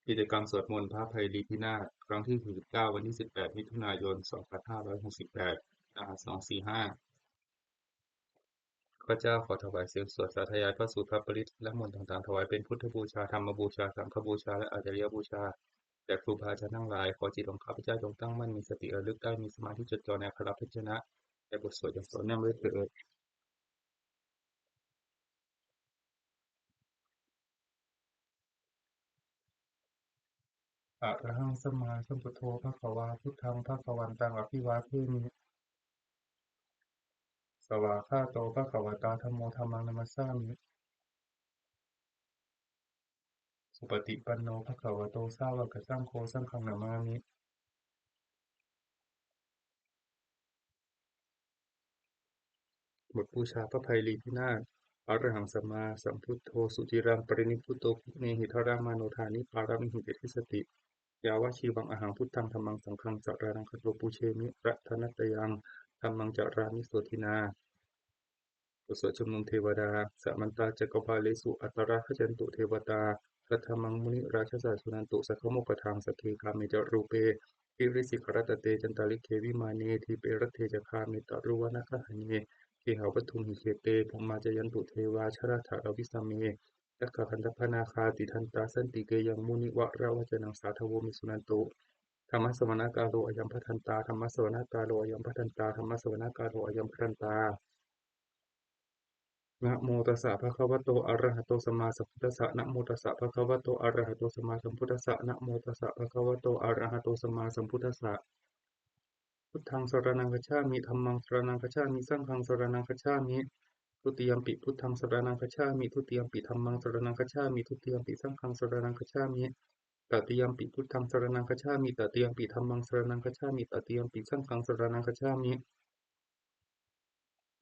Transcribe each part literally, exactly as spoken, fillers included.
กิจกรรมสวดมนต์พระไพรีพินาศครั้งที่สี่สิบเก้า วันที่สิบแปด มิถุนายน สองพันห้าร้อยหกสิบแปด รหัส สองสี่ห้า ข้าพเจ้าขอถวายเสียงสวดสาธยายพระสูตรพระปริตรและมนต์ต่างๆ ถวายเป็นพุทธบูชา ธรรมบูชา สังฆบูชา และอาจาริยบูชาแด่ครูบาอาจารย์ทั้งหลาย ขอจิตของข้าพเจ้าจงตั้งมั่น มีสติระลึกได้ มีสมาธิจดจ่อในอักขระพยัญชนะ และบทสวดอย่างต่อเนื่องด้วยเถิด Arahaṃ sammāsambuddho bhagavā, buddhaṃ bhagavantaṃ abhivādemi. Svākkhāto bhagavatā dhammo, dhammaṃ namassāmi. Supaṭipanno bhagavato sāvakasaṅgho, saṅghaṃ namāmi. บทบูชาพระไพรีพินาศ Arahaṃ sammāsambuddho suciraṃ parinibbuto, guṇehi dharamāno dāni pāramīhi ca dissati. Yāvajīvaṃ ahaṃ buddhaṃ dhammaṃ saṅghaṃ saraṇaṃ gato, pūjemi ratanattayaṃ dhammaṃ carāmi sotthinā. บทสวดชุมนุมเทวดา Samantā cakkavāḷesu atrāgacchantu devatā, saddhammaṃ munirājassa suṇantu saggamokkhadaṃ. Sagge kāme ca rūpe girisikharataṭe cantalikkhe vimāne, dīpe raṭṭhe ca gāme taruvanagahane gehavatthumhi khette, bhummā cāyantu devā jalathalavisame yakkhagandhabbanāgā, tiṭṭhantā santike yaṃ munivaravacanaṃ sādhavo me suṇantu. Dhammassavanakālo ayambhadantā, dhammassavanakālo ayambhadantā, dhammassavanakālo ayambhadantā. Namo tassa bhagavato arahato sammāsambuddhassa. Namo tassa bhagavato arahato sammāsambuddhassa. Namo tassa bhagavato arahato sammāsambuddhassa. Buddhaṃ saraṇaṃ gacchāmi. Dhammaṃ saraṇaṃ gacchāmi. Saṅghaṃ saraṇaṃ gacchāmi. Dutiyampi buddhaṃ saraṇaṃ gacchāmi. Dutiyampi dhammaṃ saraṇaṃ gacchāmi. Dutiyampi saṅghaṃ saraṇaṃ gacchāmi. Tatiyampi buddhaṃ saraṇaṃ gacchāmi. Tatiyampi dhammaṃ saraṇaṃ gacchāmi. Tatiyampi saṅghaṃ saraṇaṃ gacchāmi.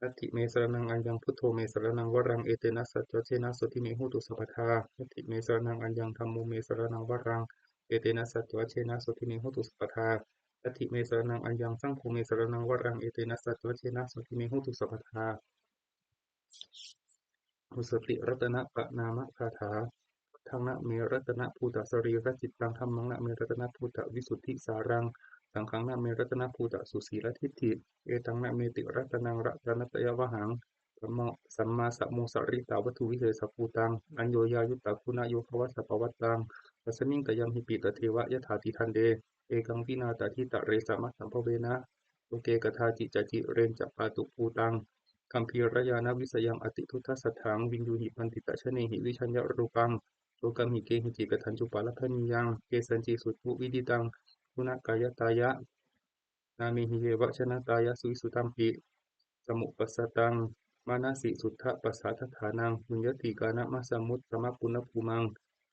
Natthi me saraṇaṃ aññaṃ, buddho me saraṇaṃ varaṃ, etena saccavajjena sotthi me hotu sabbadā. Natthi me saraṇaṃ aññaṃ, dhammo me saraṇaṃ varaṃ, etena saccavajjena sotthi me hotu sabbadā. Natthi me saraṇaṃ aññaṃ, saṅgho me saraṇaṃ varaṃ, etena saccavajjena sotthi me hotu sabbadā. บทสวดติรัตนปะณามะคาถา Buddhaṃ name ratanabhūtasarīracittaṃ, dhammaṃ name ratanabhūtavisuddhisāraṃ, saṅghaṃ name ratanabhūtasusīladiṭṭhiṃ, etaṃ name tiratanaṃ ratanattayavhaṃ, sammā sammāsamusaritavatthuvisesabhūtaṃ, aññoññayuttaguṇayogavasapavattaṃ, tasmiṃ tayamhipi tadeva yathātiṭṭhante, ekaṃ vinā tathitare samasambhavena, loke kadāci ca cireñca pātubhūtaṃ, gambhīrañāṇavisayaṃ atiduddasatthaṃ, viññūhi paṇḍitajanehi vijayarūpaṃ, lokamhi kehici kathāncupalabhaniyaṃ, kesañci suṭṭhu viditaṃ guṇakāyatāya, nāmehi yeva janatāya suvissuddhampi, samupassapattaṃ manasi suddhapasādaṭṭhānaṃ, puññādhikaraṇamasamuttamapuññabhūmaṃ,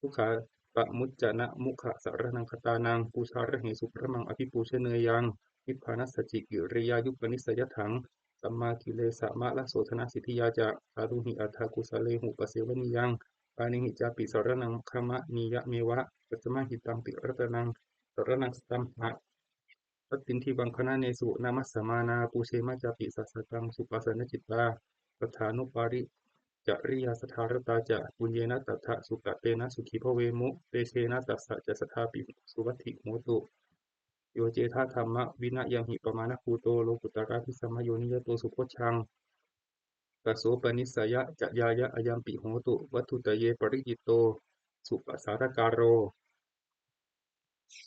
dukkhāpamuccanamukkhasaraṇaṃ gatānaṃ, pūjārahesubrahmaṃ abhipūjaneyyaṃ, nibbānasacchikiriyāyupanissayatthaṃ, sammākilesamārasohanasiddhiyā ca, kātuhi atthakusalehupasevaniyaṃ, pāṇihi cāpi saraṇaṃ gamanīyameva, tasmā hi taṃ tiratanaṃ saraṇaṃ gatāma, tattindhivaṅganānesu namassamānā, pūjema cāpi sāsataṃ supasannacittāsaddhānupari cariyā saddhāratā ca, puññena tattha sukatena sukhī bhavemu, tejena tassa ca saddhāpi suvatthi hotu. Yo cettha dhammavinayamhi pamāṇabhūto, lokuttaradhikamayo niyato subojjhaṃ, tasopanissayañāya ayampi hotu, vatthuttaye parikkhitto supasārākāro.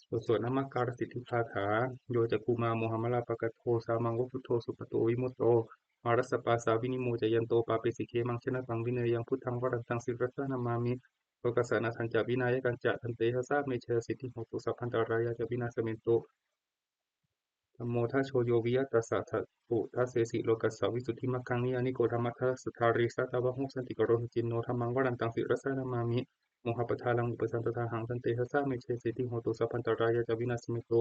บทสวดนมการสิทธิคาถา Yo cakkhumā mohamalāpakaṭṭho, sāmaṃ va buddho sugato vimutto, mārassa pāsā vinimocayanto, pāpesi khemaṃ janataṃ vineyyaṃ, buddhaṃ varantaṃ sirasā namāmi, lokassa nāthañca vināyakañca, tantejasā me jayasiddhi hotu, sabbantarāyā ca vināsamentu. Dhammo dhajo yo viya tassa, ṭhātu dasesi lokassa visuddhimaggaṃ, niyyāniko dhammadharassa dhārī, sātāvaho santikaro suciṇṇo, dhammaṃ varantaṃ sirasā namāmi, mohappadālaṃ upasantadāhaṃ, tantejasā me jayasiddhi hotu, sabbantarāyā ca vināsamentu.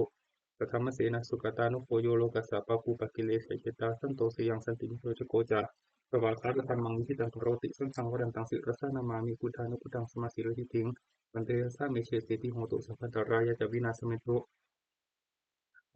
Saddhammasenā sugatānugo yo, lokassa pāpūpakilesajetā, santo sayaṃ santimito ca kocca, svākkhātadhammaṃ viditaṃ karoti, saṅghaṃ varantaṃ sirasā namāmi, buddhānubuddhaṃ samasīladiṭṭhiṃ, tantejasā me jayasiddhi hotu, sabbantarāyā ca vināsamentu.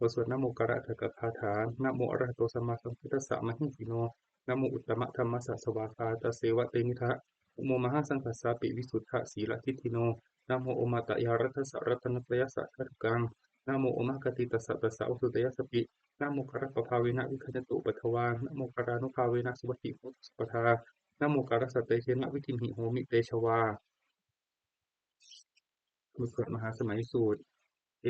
บทสวดนโมการะอุทาทกคาถา Namo arahato sammāsambuddhassa mahesino, namo uttamadhammassa svākkhātasseva tenidha, Namo mahāsaṅghassāpi visuddhasīladiṭṭhino. Namo omātyāraddhassa ratanattayassa sādhukaṃ. Namo omakātītassa tassa vatthuttayassapi. Namokārappabhāvena vigacchantu upaddavā. Namokārānubhāvena suvatthi hotu sabbadā. Namokārassa tejena vidhimhi homi tejavā. บทสวดมหาสมัยสูตร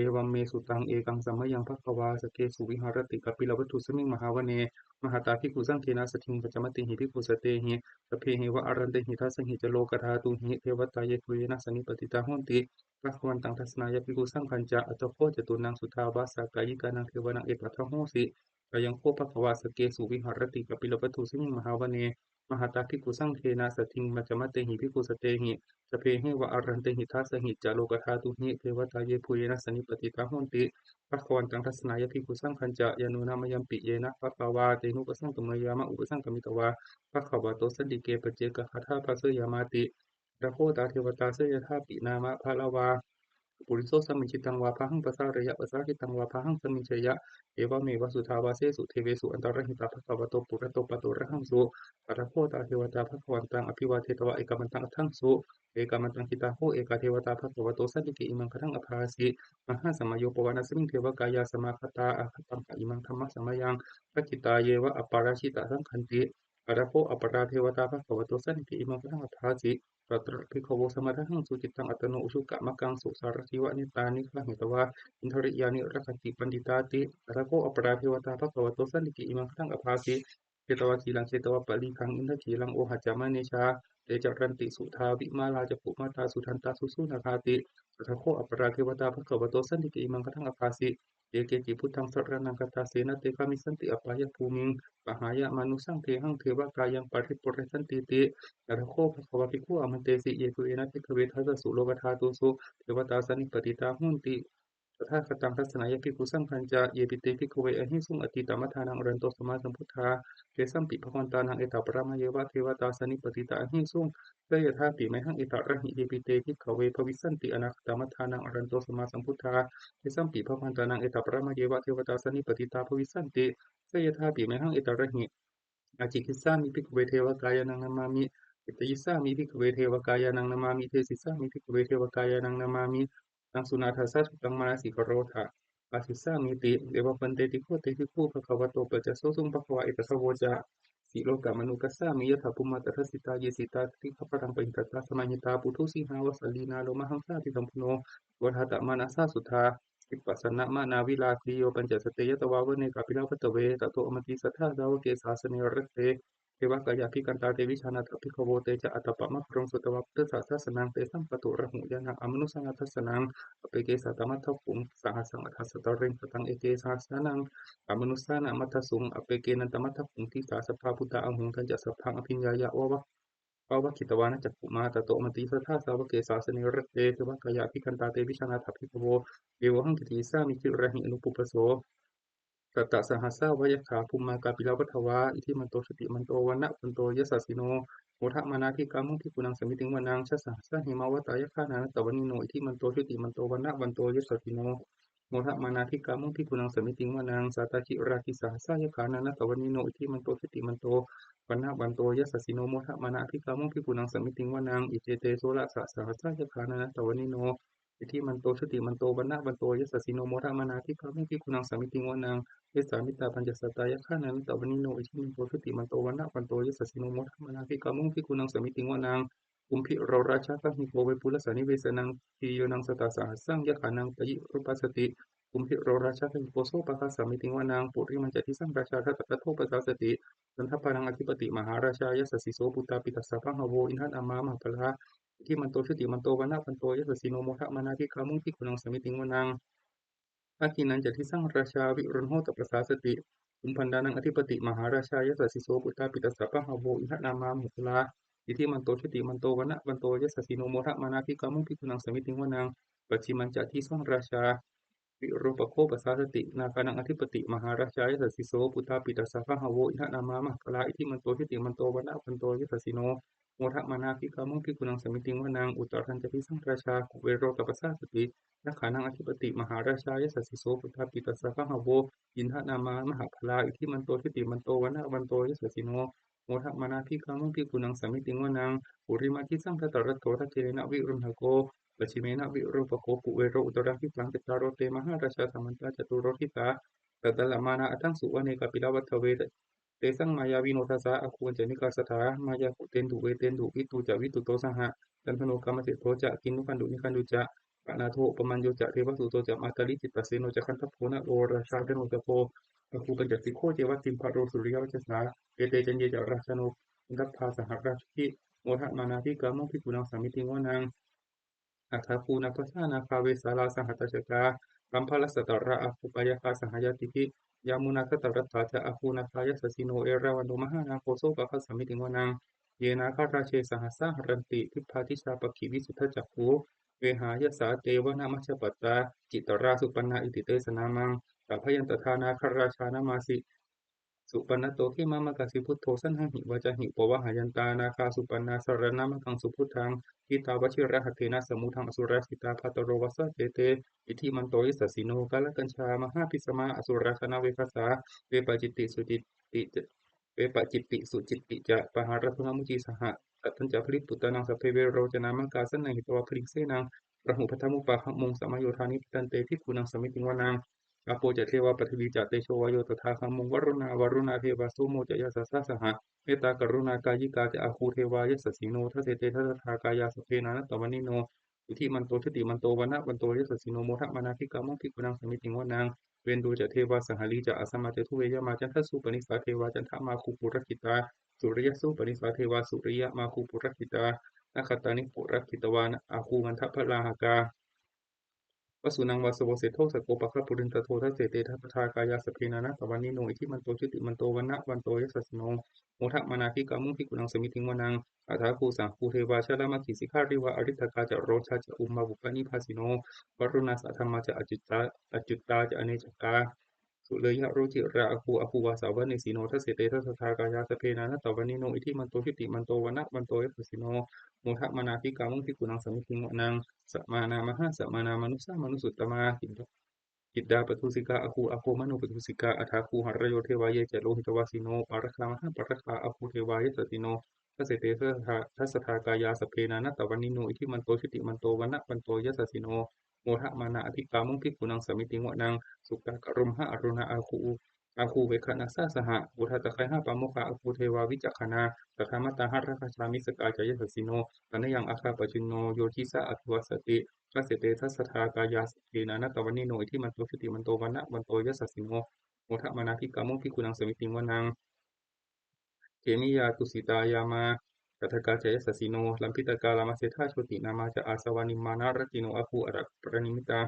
Evaṃ me sutaṃ. Ekaṃ samayaṃ bhagavā sakkesu viharati kapilavatthusmiṃ mahāvane mahatā bhikkhusaṅghena saddhiṃ pañcamattehi bhikkhusatehi sabbeheva āratehi. Dasahi ca lokadhātūhi devatā yebhuyyena sannipatitā honti bhagavantaṃ dassanāya bhikkhusaṅghañca. Atha kho catunnaṃ suddhāvāsakāyikānaṃ devānaṃ etadahosi: Ayaṃ kho bhagavā sakkesu viharati kapilavatthusmiṃ mahāvane mahatā bhikkhusaṅghena saddhiṃ pañcamattehi bhikkhusatehi sabbeheva āratehi. Dasahi ca lokadhātūhi devatā yebhuyyena sannipatitā honti bhagavantaṃ dassanāya bhikkhusaṅghañca. Yannūna mayampi yena bhagavā tenupasaṅkameyyāma, upasaṅkamitvā bhagavato santike paccekagāthā bhāseyyāmāti. Atha kho tā devatā seyyathāpi nāma balavā puriso sammiñjitaṃ vā bāhaṃ pasāreyya, pasāritaṃ vā bāhaṃ sammiñjeyya, evameva suddhāvāsesu devesu antarahitā bhagavato purato pāturahaṃsu. Atha kho tā devatā bhagavantaṃ abhivādetvā ekamantaṃ aṭṭhaṃsu. Ekamantaṃ ṭhitā kho ekā devatā bhagavato santike imaṃ gāthaṃ abhāsi: Mahāsamayo pavanasmiṃ devakāyā samāgatā, āgatamha imaṃ dhammasamayaṃ dakkhitāyeva aparājitasaṅghanti. Atha kho aparā devatā bhagavato santike imaṃ gāthaṃ abhāsi: Tatra bhikkhavo samādahaṃsu cittaṃ attano ujukamakaṃsu, sārathīva nettāni gahetvā indriyāni rakkhanti paṇḍitāti. Atha kho aparā devatā bhagavato santike imaṃ gāthaṃ abhāsi: Chetvā khīlaṃ chetvā palighaṃ indakhīlaṃ ohacca manejā, te caranti suddhā vimalā cakkhumatā sudantā susunāgāti. Atha kho aparā devatā bhagavato santike imaṃ gāthaṃ abhāsi: Ye keci buddhaṃ saraṇaṃ gatāse, na te gamissanti apāyabhūmiṃ, pahāya mānusaṃ dehaṃ devakāyaṃ paripūressantīti. Atha kho bhagavā bhikkhū āmantesi: Yebhuyyena bhikkhave dasasu lokadhātūsu devatā sannipatitā honti tathāgataṃ dassanāya bhikkhusaṅghañca. Yepi te bhikkhave ahesuṃ atītamaddhānaṃ arahanto sammāsambuddhā, tesampi bhagavantānaṃ etaparamāyeva devatā sannipatitā ahesuṃ, seyyathāpi mayhaṃ etarahi. Yepi te bhikkhave bhavissanti anāgatamaddhānaṃ arahanto sammāsambuddhā, tesampi bhagavantānaṃ etaparamāyeva devatā sannipatitā bhavissanti, seyyathāpi mayhaṃ etarahi. Ācikkhissāmi bhikkhave devakāyānaṃ nāmāni, kittayissāmi bhikkhave devakāyānaṃ nāmāni, desissāmi bhikkhave devakāyānaṃ nāmāni, taṃ suṇātha sādhukaṃ manasikarotha bhāsissāmīti. Evaṃ bhanteti kho te bhikkhū bhagavato paccassosuṃ. Bhagavā etadavoca: Silokamanukassāmi, yattha bhummā tadassitā; ye sitā girigabbharaṃ, pahitattā samāhitā. Puthū sīhāva sallīnā, lomahaṃsābhisambhuno; odātamanasā suddhā, vippasannamanāvilā. Bhiyyo pañcasate ñatvā, vane kāpilavatthave; tato āmantayi satthā, sāvake sāsane rate. Devakāyā abhikkantā, te vijānātha bhikkhavo; te ca ātappamakaruṃ, sutvā buddhassa sāsanaṃ. Tesampāturahu ñāṇaṃ, amanussāna dassanaṃ; appeke satamaddakkhuṃ, sahassaṃ atha sattariṃ. Sataṃ eke sahassānaṃ, amanussānamaddasuṃ; appekenantamaddakkhuṃ, disā sabbā phuṭā ahuṃ. Tañca sabbaṃ abhiññāya, vavakkhitvāna cakkhumā; tato āmantayi satthā, sāvake sāsane rate. Devakāyā abhikkantā, te vijānātha bhikkhavo; ye vohaṃ kittayissāmi, girāhi anupubbaso. Sattasahassā va yakkhā, bhummā kāpilavatthavā; iddhimanto jutimanto, vaṇṇavanto yasassino; modamānā abhikkāmuṃ, bhikkhūnaṃ samitiṃ vanaṃ. Chasahassā hemavatā, yakkhā nānattavaṇṇino; iddhimanto jutimanto, vaṇṇavanto yasassino; modamānā abhikkāmuṃ, bhikkhūnaṃ samitiṃ vanaṃ. Sātāgirā tisahassā, yakkhā nānattavaṇṇino; iddhimanto jutimanto, vaṇṇavanto yasassino; modamānā abhikkāmuṃ, bhikkhūnaṃ samitiṃ vanaṃ. Iccete soḷasasahassā, yakkhā nānattavaṇṇino; iddhimanto jutimanto, vaṇṇavanto yasassino; modamānā abhikkāmuṃ, bhikkhūnaṃ samitiṃ vanaṃ. Vessāmittā pañcasatā, yakkhā nānattavaṇṇino; iddhimanto jutimanto, vaṇṇavanto yasassino; modamānā abhikkāmuṃ, bhikkhūnaṃ samitiṃ vanaṃ. Kumbhīro rājagahiko, vepullassa nivesanaṃ; bhiyyo naṃ satasahassaṃ, yakkhānaṃ payirupāsati; kumbhīro rājagahiko, sopāga samitiṃ vanaṃ. Purimañca disaṃ rājā, dhataraṭṭho pasāsati; gandhabbānaṃ ādhipati, mahārājā yasassi so. Puttāpi tassa bahavo, indanāmā mahabbalā; iddhimanto jutimanto, vaṇṇavanto yasassino; modamānā abhikkāmuṃ, bhikkhūnaṃ samitiṃ vanaṃ. Dakkhiṇañca disaṃ rājā, virūḷho tappasāsati; kumbhaṇḍānaṃ ādhipati, mahārājā yasassi so. Puttāpi tassa bahavo, indanāmā mahabbalā; iddhimanto jutimanto, vaṇṇavanto yasassino; modamānā abhikkāmuṃ, bhikkhūnaṃ samitiṃ vanaṃ. Pacchimañca disaṃ rājā, virūpakkho pasāsati; nāgānaṃ ādhipati, mahārājā yasassi so. Puttāpi tassa bahavo, indanāmā mahabbalā; iddhimanto jutimanto, vaṇṇavanto yasassino; modamānā abhikkāmuṃ, bhikkhūnaṃ samitiṃ vanaṃ. Uttarañca disaṃ rājā, kuvero tappasāsati; yakkhānaṃ ādhipati, mahārājā yasassi so. Puttāpi tassa bahavo, indanāmā mahabbalā; iddhimanto jutimanto, vaṇṇavanto yasassino; modamānā abhikkāmuṃ bhikkhūnaṃ samitiṃ vanaṃ. Purimaṃ disaṃ dhataraṭṭho dakkhiṇena virūḷhako pacchimena virūpakkho kuvero uttaraṃ disaṃ. Cattāro te mahārājā samantā caturo disā daddallamānā aṭṭhaṃsu vane kāpilavatthave. Tesaṃ māyāvino dāsā āgū vañcanikā saṭhā māyā kuṭeṇḍu veṭeṇḍu viṭū ca viṭuṭo saha candano kāmaseṭṭho ca kinnughaṇḍu nighaṇḍu ca panādo opamañño ca devasūto ca mātali cittaseno ca gandhabbo naḷo rājā janosabho āgū pañcasikho ceva timbarū suriyavacchasā. Ete caññe ca rājāno gandhabbā saha rājubhi modamānā abhikkāmuṃ bhikkhūnaṃ samitiṃ vanaṃ. Athāgū nābhasā nāgā vesālā sahatacchakā kambalassatarā āgū pāyāgā saha ñātibhi. Yāmunā dhataraṭṭhā ca āgū nāgā yasassino erāvaṇo mahānāgo sopāga samitiṃ vanaṃ. Ye nāgarāje sahasā haranti dibbā dijā pakkhi visuddhacakkhū vehāyasā te vanamajjhapattā citrā supaṇṇā iti tesa nāmaṃ. Abhayaṃ tadā nāgarājānamāsi supaṇṇato khemamakāsi buddho saṇhāhi vācāhi pavāhaye. Tadā nāgā supaṇṇā saraṇamakaṃsu buddhaṃ jitā vajirahatthena samuddaṃ asurā sitā bhātaro vāsavassete iddhimanto yasassino. Kālakañjā mahābhismā asurā dānaveghasā vepacitti sucitti ca vepacitti sucitti ca pahārādo namucī saha. Tañca baliputtānaṃ sabbe verocanāmakā sannayhitvā baliṃ senaṃ rāhubhaddamupāgamuṃ samayodāni bhaddante bhikkhūnaṃ samitiṃ vanaṃ. Āpo ca devā paṭhavī ca tejo vāyo tadāgamuṃ varuṇā vāruṇā devā somo ca yasasā saha mettākaruṇākāyikā ca āgū devā yasassino. Dasete dasadhā kāyā sabbe nānattavaṇṇino iddhimanto jutimanto vaṇṇavanto yasassino modamānā abhikkāmuṃ bhikkhūnaṃ samitiṃ vanaṃ. Veṇḍū ca devā sahalī ca asamā ca duve yamā candassūpanisā devā candamāgū purakkhitā suriyasūpanisā devā suriyamāgū purakkhitā nakkhattāni purakkhitvā āgū mandavalāhakā vasūnaṃ vāsavo seṭṭho sakkopāga purindado. Dasete dasadhā kāyā sabbe nānattavaṇṇino iddhimanto jutimanto vaṇṇavanto yasassino modamānā abhikkāmuṃ bhikkhūnaṃ samitiṃ vanaṃ. Athāgū sahabhū devā jalamaggisikhāriva ariṭṭhakā ca rojā ca ummāpupphanibhāsino varuṇā sahadhammā ca accutā accutā ca anejakā sūleyyarucirā āgū āgū vāsavanesino. Dasete dasadhā kāyā sabbe nānattavaṇṇino iddhimanto jutimanto vaṇṇavanto yasassino modamānā abhikkāmuṃ bhikkhūnaṃ samitiṃ vanaṃ. Samānā mahāsamānā mānusā mānusuttamā khiḍḍāpadūsikā āgū āgū manopadūsikā athāgū harayo devā ye ca lohitavāsino pāragā mahāpāragā āgū devā yasassino. Dasete dasadhā kāyā sabbe nānattavaṇṇino iddhimanto jutimanto vaṇṇavanto yasassino modamānā abhikkāmuṃ bhikkhūnaṃ samitiṃ vanaṃ. Sukkā karumhā aruṇā āgū āgū veghanasā saha odātagayhā pāmokkhā āgū devā vicakkhaṇā sadāmattā hāragajā missakā ca yasassino. Thanayaṃ āgā pajjunno yo disā abhivassati. Dasete dasadhā kāyā sabbe nānattavaṇṇino iddhimanto jutimanto vaṇṇavanto yasassino modamānā abhikkāmuṃ bhikkhūnaṃ samitiṃ vanaṃ. Khemiyā tusitā yāmā kaṭṭhakā ca yasassino lambitakā lāmaseṭṭhā jotināmā ca āsavā nimmānaratino āgū arappā paranimmitā.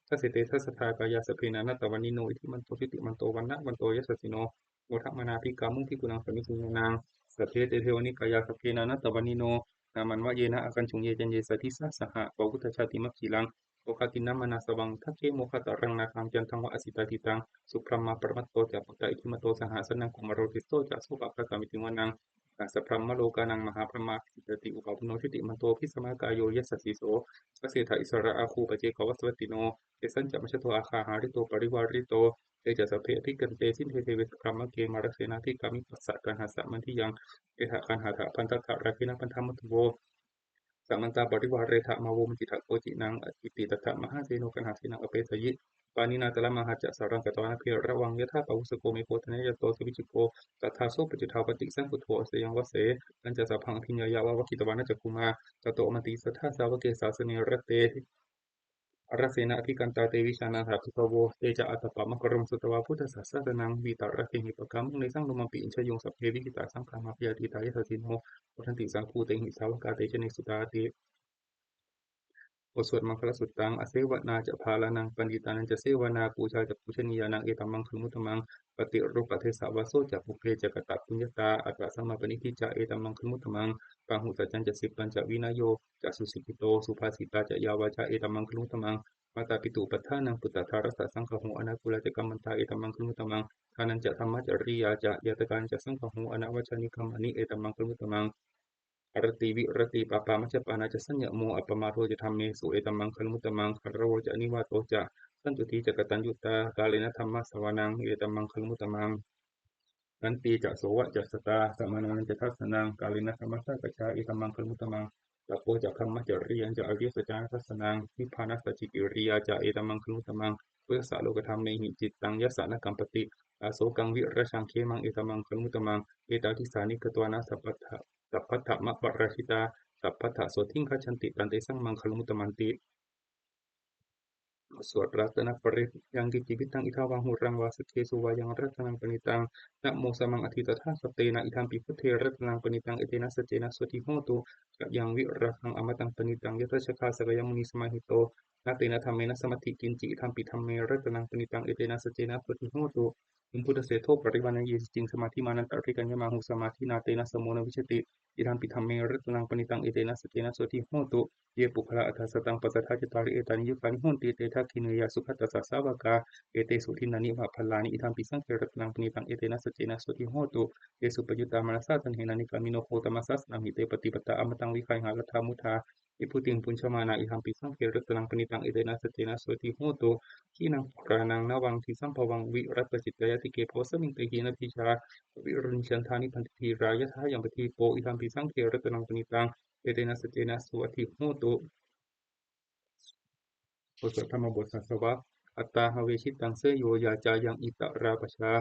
Dasete dasadhā kāyā sabbe nānattavaṇṇino iddhimanto jutimanto vaṇṇavanto yasassino modamānā abhikkāmuṃ bhikkhūnaṃ samitiṃ vanaṃ. Sabbe te devanikāyā sabbe nānattavaṇṇino nāmanvayena āgañchuṃ ye caññe sadisā saha pavutthajātimakkhilaṃ oghatiṇṇamanāsavaṃ dakkhemoghataraṃ nāgaṃ candaṃva asitātitaṃ. Subrahmā paramatto ca puttā iddhimato saha sanaṅkumāro tisso ca sopāga samitiṃ vanaṃ. Asabrahmalokānaṃ mahābrahmābhitiṭṭhati upapanno jutimanto bhismākāyo yasassi so. Dasettha issarā āgū paccekavasavattino tesañca majjhato āgā hārito parivārito. Te ca sabbe abhikkante sinde deve sabrahmake mārasenā abhikkāmi passa kaṇhassa mandiyaṃ. Etha gaṇhatha bandhatha rāgena bandhamatthu vo samantā parivāretha mā vo muñcittha koci naṃ. Iti tattha mahāseno kaṇhasenaṃ apesayi pāṇinā talamāhacca saraṃ katvāna bheravaṃ. Yathā pāvussako megho thanayanto savijjuko tadā so paccudāvatti saṅkuddho asayaṃvase. Tañca sabbaṃ abhiññāya vavakkhitvāna cakkhumā tato āmantayi satthā sāvake sāsane rate. Rāgena abhikkantā te vijānātha bhikkhavo. Te ca ātappamakaruṃ sutvā buddhassa sāsanaṃ vītarāgehi pakkāmuṃ nesaṃ lomampi iñjayuṃ. Sabbe vijitasaṅgāmā bhayātītā yasassino modanti saha bhūtehi sāvakā te janesutāti. บทสวดมังคลสุตตัง Asevanā ca bālānaṃ paṇḍitānañca sevanā pūjā ca pūjanīyānaṃ etam maṅgalamuttamaṃ. Paṭirūpadesavāso ca pubbe ca katapuññatā attasammāpaṇidhi ca etam maṅgalamuttamaṃ. Bāhusaccañca sippañca vinayo ca susikkhito subhāsitā ca yā vācā etam maṅgalamuttamaṃ. Mātāpituupaṭṭhānaṃ puttadārassa saṅgaho anākulā ca kammantā etam maṅgalamuttamaṃ. Dānañca dhammacariyā ca ñātakānañca saṅgaho anavajjāni kammāni etam maṅgalamuttamaṃ. Āratī viratī pāpā majjapānā ca saññamo appamādo ca dhammesu etam maṅgalamuttamaṃ. Gāravo ca nivāto ca santuṭṭhī ca kataññutā kālena dhammassavanaṃ etam maṅgalamuttamaṃ. Khantī ca sovacassatā samaṇānañca dassanaṃ kālena dhammasākacchā etammaṅgalamuttamaṃ. Tapo ca brahmacariyañca ariyasaccāna dassanaṃ nibbānasacchikiriyā ca etammaṅgalamuttamaṃ. Phuṭṭhassa lokadhammehi cittaṃ yassa na kampati asokaṃ virajaṃ khemaṃ etammaṅgalamuttamaṃ. Etādisāni katvāna sabbatthamaparājitā sabbattha sotthiṃ gacchanti tantesaṃ maṅgalamuttamanti. สวดรัตนปริตร Yaṅkiñci vittaṃ idha vā huraṃ vā saggesu vā yaṃ ratanaṃ paṇītaṃ namo samaṃ atthi tathāgatena idampi buddhe ratanaṃ paṇītaṃ etena saccena sotthi hotu. Khayaṃ virāgaṃ amataṃ paṇītaṃ yadajjhagā sakyamunī samāhito na tena dhammena samatthi kiñci idampi dhamme ratanaṃ paṇītaṃ etena saccena sotthi hotu. Imehi buddhaseṭṭho parivaṇṇayī saccin samādhimānantarikaññamāhu samādhinā tena samo na vijjati idampi dhamme ratanaṃ paṇītaṃ etena saccena sotthi hotu. Ye puggalā aṭṭha sataṃ pasatthā cattāri etāni yugāni honti te dakkhiṇeyyā sugatassa sāvakā etesu dinnāni mahapphalāni idampi saṅghe ratanaṃ paṇītaṃ etena saccena sotthi hotu. Ye suppayuttā manasā daḷhena nikkāmino gotamasāsanamhi te pattipattā amataṃ vigayha laddhā mudhā nibbutiṃ bhuñjamānā idampi saṅghe ratanaṃ paṇītaṃ etena saccena sotthi hotu. Khīṇaṃ purāṇaṃ navaṃ disambhavaṃ virattacittāyatike bhavasmiṃ te khīṇabījā aviruḷhichandā nibbanti dhīrā yathāyampadīpo idampi saṅghe ratanaṃ paṇītaṃ etena saccena sotthi hotu. บทสวดธรรมบทสัสสวะ Attāhaṃ vekittaṃ seyyo yā cāyaṃ itarā pajā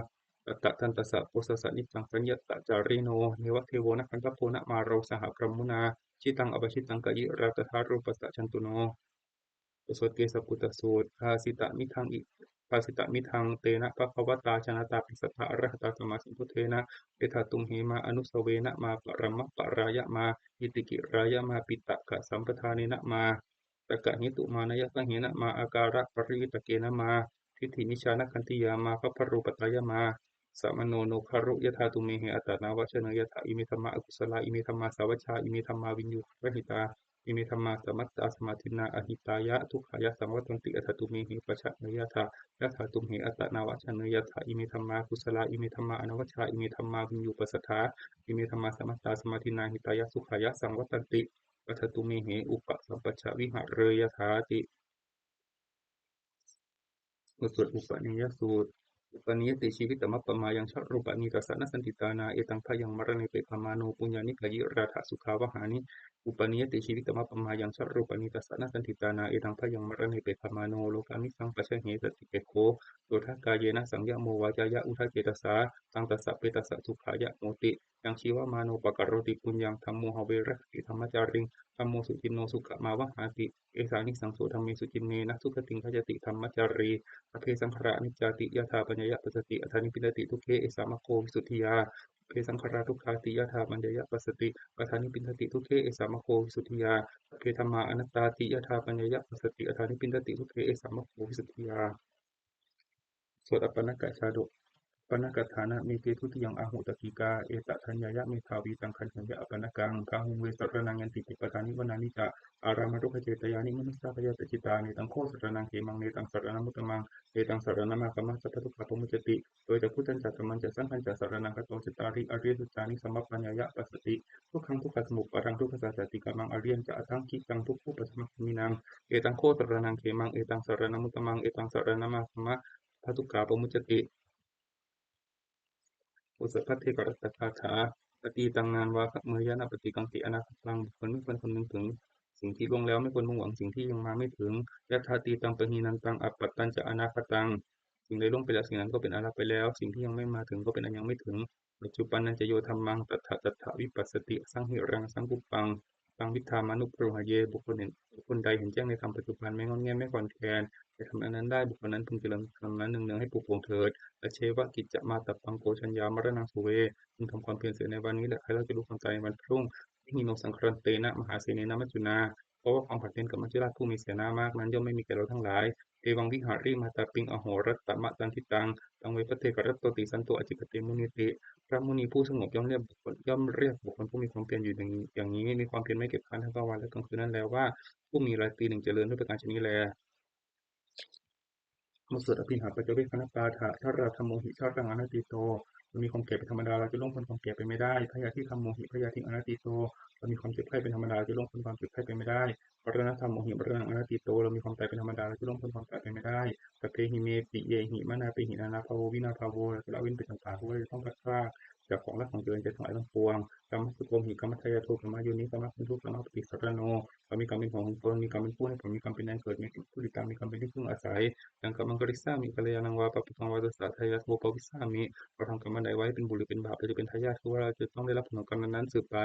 tattadantassa posassa niccaṃ saññatacārino neva devo na gandhabbo na māro saha brahmunā jitāṃ apajitaṃ kāyirā tadārūpassa jantuno. บทสวดเกสปุตตสูตร Bhāsitamiddhaṃ i- bhāsitamiddhaṃ tena bhagavatā jānatā passaddhā arahatā sammāsambuddhena: Etha tumhe mā anusavena, mā paramaparāya, mā hītikirāya, mā piṭakasampadānena, mā takkahetumānāyasahena, mā ākāraparivittakena, mā diṭṭhimicchānakkhattiyā, mā gabbarūpatāya, mā samāno no garu. Yathā tumhehi attānāvacaneyyathā, ime dhammā akusalā, ime dhammā sāvajjā, ime dhammā viññūhirahitā, ime dhammā samattā samādinnā ahitāya dukkhāya saṃvattanti. Atha tumhehi pajaneyyathā, yathā tumhe attānāvacaneyyathā, ime dhammā kusalā, ime dhammā anavajjā, ime dhammā viññūhipasatthā, ime dhammā samattā samādinnā hitāya dukkhāya saṃvattanti. Atha tumhehi upasampajja vihareyyathāti. บทสวดอุปเนยสูตร Upanīyati jīvitamappamāyaṃ jarūpanītassa na sandiṭṭhānā, etaṃ bhayaṃ maraṇe pekkhamāno puññāni kāyirātha sukhāvahāni. Upanīyati jīvitamappamāyaṃ jarūpanītassa na sandiṭṭhānā, etaṃ bhayaṃ maraṇe pekkhamāno lokāmisaṃ pajaheti pekkho. Sotthā kāyena saṃyamo vācāya uda cetasā, taṃ tassa petassa sukhāya moti. Yaṃ jīvamāno pakaroti puññaṃ dhammo have rakkhati dhammacāriṃ, dhammo suciṇṇo sukhamāvahāti. Esānisaṃso dhamme suciṇṇena sugatiṃ gacchati dhammacārī. Sabbe saṅkhārā aniccāti yadā paññāya passati, atha nibbindati dukkhe, esa maggo visuddhiyā. Sabbe saṅkhārā dukkhāti yadā paññāya passati, atha nibbindati dukkhe, esa maggo visuddhiyā. Sabbe dhammā anattāti yadā paññāya passati, atha nibbindati dukkhe, esa maggo visuddhiyā. สวดอัปปณกชาดก Appaṇṇakaṭṭhāna. Metā dutiyaṃ āhu takkikā, etadaññāya medhāvī taṃ gaṇheyya appaṇṇakaṃ. Bāhuṃ ve saraṇaṃ yanti, piṭakaṭṭhāni vanāni ca, ārāmarukkhacetyāni, manussā bhayātītā. Netaṃ kho saraṇaṃ khemaṃ, netaṃ saraṇamuttamaṃ, netaṃ saraṇamāgamma, sabbadukkhā pamuccati. Dvācakkhutañca dhammañca saṅghañca saraṇagato, cattāri ariyasaccāni sammappaññāya passati. Dukkhaṃ dukkhasamuppādaṃ dukkhassa ca atikkamaṃ, ariyañca aṭṭhaṅgikaṃ dukkhūpasamagāminaṃ. Etaṃ kho saraṇaṃ khemaṃ, etaṃ saraṇamuttamaṃ, etaṃ saraṇamāgamma, sabbadukkhā pamuccati. บทสวดภัทเทกรัตตคาถา Atītaṃ nānvāgameyya nappaṭikaṅkhe anāgataṃ. บุคคลไม่ควรคำนึงถึงสิ่งที่ล่วงแล้ว ไม่ควรมุ่งหวังสิ่งที่ยังมาไม่ถึง Yathātītaṃ pahīnantaṃ appattañca anāgataṃ. สิ่งใดล่วงไปแล้ว สิ่งนั้นก็เป็นอันละไปแล้ว สิ่งที่ยังไม่มาถึงก็เป็นอันยังไม่ถึง Paccuppannañca yo dhammaṃ tattha tattha vipassati, asaṃhiraṃ asaṅkuppaṃ taṃ viddhā manubrūhaye. บุคคลเห็น บุคคลใดเห็นแจ้งในธรรมปัจจุบัน ไม่ง่อนแง่นไม่คลอนแคลนในธรรมอันนั้นได้ บุคคลนั้นพึงเจริญธรรมนั้นเนืองๆ ให้ปรุโปร่งเถิด Ajjeva kiccamātappaṃ ko jaññā maraṇaṃ suve. พึงทำความเพียรเสียในวันนี้ และใครเล่าจะรู้ความตายในวันพรุ่ง Pahīno saṅgarantena mahāsenena maccunā. เพราะว่าความผัดเพี้ยนกับมัจจุราชผู้มีเสนามากนั้น ย่อมไม่มีแก่เราทั้งหลาย Evaṃ vihārimātāpiṃ ahorattamatanditaṃ, taṃ ve bhaddekarattoti santo ācikkhate munīti. พระมุนีผู้สงบย่อมเรียกบุคคล ย่อมเรียกบุคคลผู้มีความเพียรอยู่อย่างนี้ อย่างนี้ มีความเพียรไม่เกียจคร้านทั้งกลางวันและกลางคืนนั้นแล้วว่า ผู้มีราตรีหนึ่งเจริญ ด้วยประการฉะนี้แล บทสวดอภิหาปัจจเวกขณปาฐะ Jarādhammomhi jaraṃ anatīto, เรามีความแก่เป็นธรรมดา เราจะล่วงพ้นความแก่ไปไม่ได้ byādhi dhammomhi byādhiṃ anatīto เรามีความเจ็บไข้เป็นธรรมดา เราจะล่วงพ้นความเจ็บไข้ไปไม่ได้ maraṇadhammomhi maraṇaṃ anatīto เรามีความตายเป็นธรรมดา เราจะล่วงพ้นความตายไปไม่ได้ sabbehi me piyehi manāpehi nānābhāvo vinābhāvo เราจะละเว้นไปต่างๆ เพราะว่าเราจะต้องพลัดพรากจากของรักของเจริญใจทั้งหลายทั้งปวง kammassakomhi kammadāyādo kammayoni kammabaṇḍu kammapaṭisaraṇo เรามีกรรมเป็นของของตน มีกรรมเป็นผู้ให้ผล มีกรรมเป็นแดนเกิด มีกรรมเป็นผู้ติดตาม มีกรรมเป็นที่พึ่งอาศัย yaṃ kammaṃ karissāmi kalyāṇaṃ vā pāpakaṃ vā tassa taṃ tayāyatho bhavissāmi เราทำกรรมอันใดไว้เป็นบุญหรือเป็นบาป เราจะเป็นทายาท คือว่าเราจะต้องได้รับผลของกรรมนั้นๆ สืบไป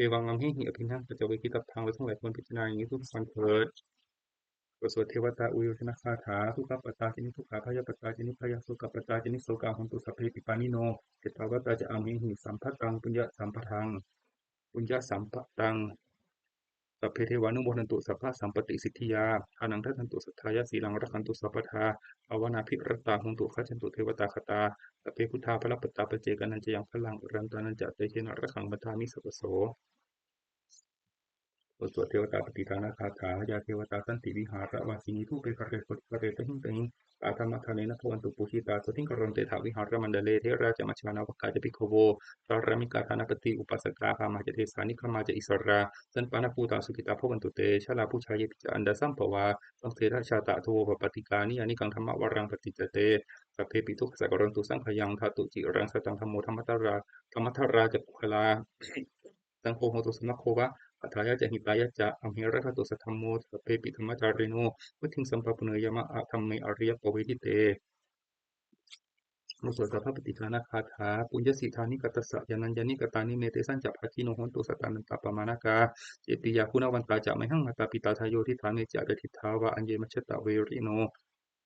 evaṃ amhehi abhiṇhaṃ paccavekkhitabbā เราทั้งหลายควรพิจารณาอย่างนี้ทุกๆ วันเถิด บทสวดเทวตาอุยยนคาถา dukkhappattā ca niddukkhā bhayappattā ca nibbhayā sokappattā ca nissokā hontu sabbepi pāṇino. Ettāvatā ca amhehi sambhataṃ puññasampadaṃ puññasampadaṃ sabbe devānumodantu sabbasampattisiddhiyā. Dānaṃ dadantu saddhāya sīlaṃ rakkhantu sabbadā bhāvanābhiratā hontu gacchantu devatāgatā. Sabbe buddhā balappattā paccekānañca yaṃ balaṃ arahantānañca tejena rakkhaṃ bandhāmi sabbaso. บทสวดเทวตาปฏิทานคาถา Yā devatā santi vihāravāsinī thūpe ghare bodhighare tahiṃ tahiṃ, tā dhammadānena bhavantu pūjitā sotthiṃ karontedha vihāramaṇḍale. Therā ca majjhā navakā ca bhikkhavo, sārāmikā dānapatī upāsakā, gāmā ca desā nigamā ca issarā, sappāṇabhūtā sukhitā bhavantu te. Jalābujā yepi ca aṇḍasambhavā, saṃsedajātā athavopapātikā, niyyānikaṃ dhammavaraṃ paṭicca te, sabbepi dukkhassa karontu saṅkhayaṃ. Ṭhātu ciraṃ sataṃ dhammo dhammaddharā, dhammaddharā ca puggalā, saṅgho hotu samaggo va, atthāya ca hitāya ca. Amhe rakkhatu saddhammo, sabbepi dhammacārino, vuḍḍhiṃ sampāpuṇeyyāma dhamme ariyappavedite. บทสวดสัพพปฏิทานคาถา Puññassidāni katassa yānaññāni katāni me, tesañca bhāgino hontu sattānantāppamāṇakā. Ye piyā guṇavantā ca mayhaṃ, mātā pitā dāyo diṭṭhā me ca, yadittā va aññe majjhattā verino.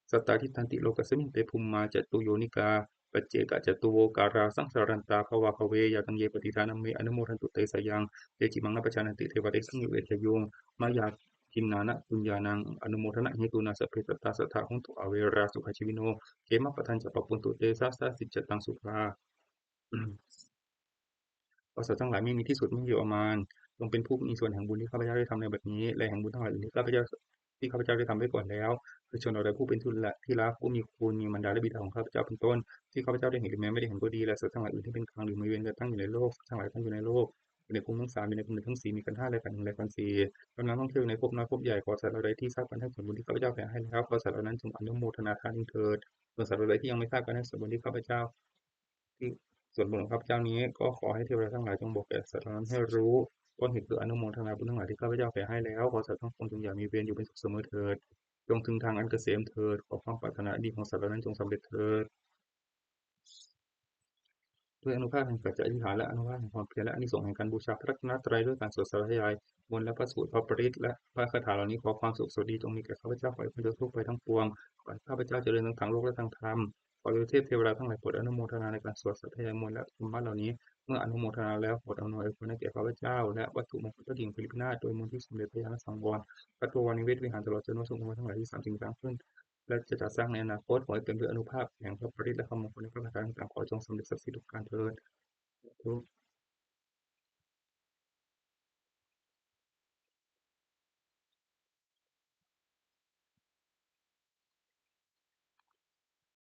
Sattā tiṭṭhanti lokasmiṃ, te bhummā catuyonikā, paccekacatuvokārā, saṃsarantā bhavābhave. Yātaṃ ye pattidānaṃ me, anumodantu te sayaṃ. Ye cimaṃ na pajānanti, deva tesaṃ nivedayyuṃ. Mayā dinnāna puññānaṃ, anumodanahetuna, sabbe sattā sadā hontu averā, sukhajīvino. Khemappadañca pabbontu te, sāsasiṃ jataṃ sukhā. ขอสัตว์ทั้งหลายไม่มีที่สุดไม่มีประมาณ จงเป็นผู้มีส่วนแห่งบุญที่ข้าพเจ้าได้ทำในบัดนี้ และแห่งบุญทั้งหลายอื่นที่ข้าพเจ้า ที่ข้าพเจ้าได้ทำไว้ก่อนแล้ว คือชนเหล่าใดผู้เป็นที่รัก ผู้มีคุณ มีมารดาและบิดาของข้าพเจ้าเป็นต้น ที่ข้าพเจ้าได้เห็นหรือแม้ไม่ได้เห็นก็ดี และสัตว์ทั้งหลายอื่นที่เป็นกลางหรือมีเวรกันตั้งอยู่ในโลก สัตว์ทั้งหลายตั้งอยู่ในโลก อยู่ในภูมิทั้งสาม อยู่ในภูมิเหนือทั้งสี่ มีขันธ์ห้าและขันธ์หนึ่งและขันธ์สี่ ดำน้ำท่องเที่ยวอยู่ในภพน้อยภพใหญ่ ขอสัตว์เหล่าใดที่ทราบการให้ส่วนบุญที่ข้าพเจ้าแผ่ให้แล้ว ขอสัตว์เหล่านั้นจงอนุโมทนาทานเองเถิด ส่วนสัตว์เหล่าใดที่ยังไม่ทราบการให้ส่วนบุญที่ข้าพเจ้า ที่ส่วนบุญของข้าพเจ้านี้ ก็ขอให้เทวดาทั้งหลายจงบอกแก่สัตว์เหล่านั้นให้รู้ ต้นเหตุคืออนุโมทนาบุญทั้งหลายที่ข้าพเจ้าแผ่ให้แล้ว ขอสัตว์ทั้งปวงจงอย่ามีเวร อยู่เป็นสุขเสมอเถิด จงถึงทางอันเกษมเถิด ขอความปรารถนาอันดีของสัตว์เหล่านั้นจงสำเร็จเถิด ด้วยอานุภาพแห่งสัจจะอธิษฐาน และอานุภาพแห่งความเพียร และอานิสงส์แห่งการบูชาพระรัตนตรัย ด้วยการสวดสาธยายมนต์และพระสูตร พระปริตร และพระคาถาเหล่านี้ ขอความสุขสวัสดีจงมีแก่ข้าพเจ้า ขอให้พ้นจากทุกข์ภัยทั้งปวง ขอให้ข้าพเจ้าเจริญทั้งทางโลกและทางธรรม ขอเทพเทวดาทั้งหลายโปรดอนุโมทนาในการสวดสาธยายมนต์และธรรมะเหล่านี้ เมื่ออนุโมทนาแล้วโปรดอำนวยอวยพรให้แก่ข้าพเจ้า และวัตถุมงคลเจ้าหญิงสิรินาถ โดยมนต์ที่สมเด็จพระญาณสังวร พระบวรนิเวศวิหาร ตลอดจนวัตถุมงคลทั้งหลายที่สามสิ่งสร้างขึ้น และจะจัดสร้างในอนาคต ขอให้เต็มด้วยอานุภาพแห่งพระปริตรและคำมงคลในพระคาถาต่างๆ ขอจงสำเร็จศักดิ์สิทธิ์ทุกประการเถิด สาธุ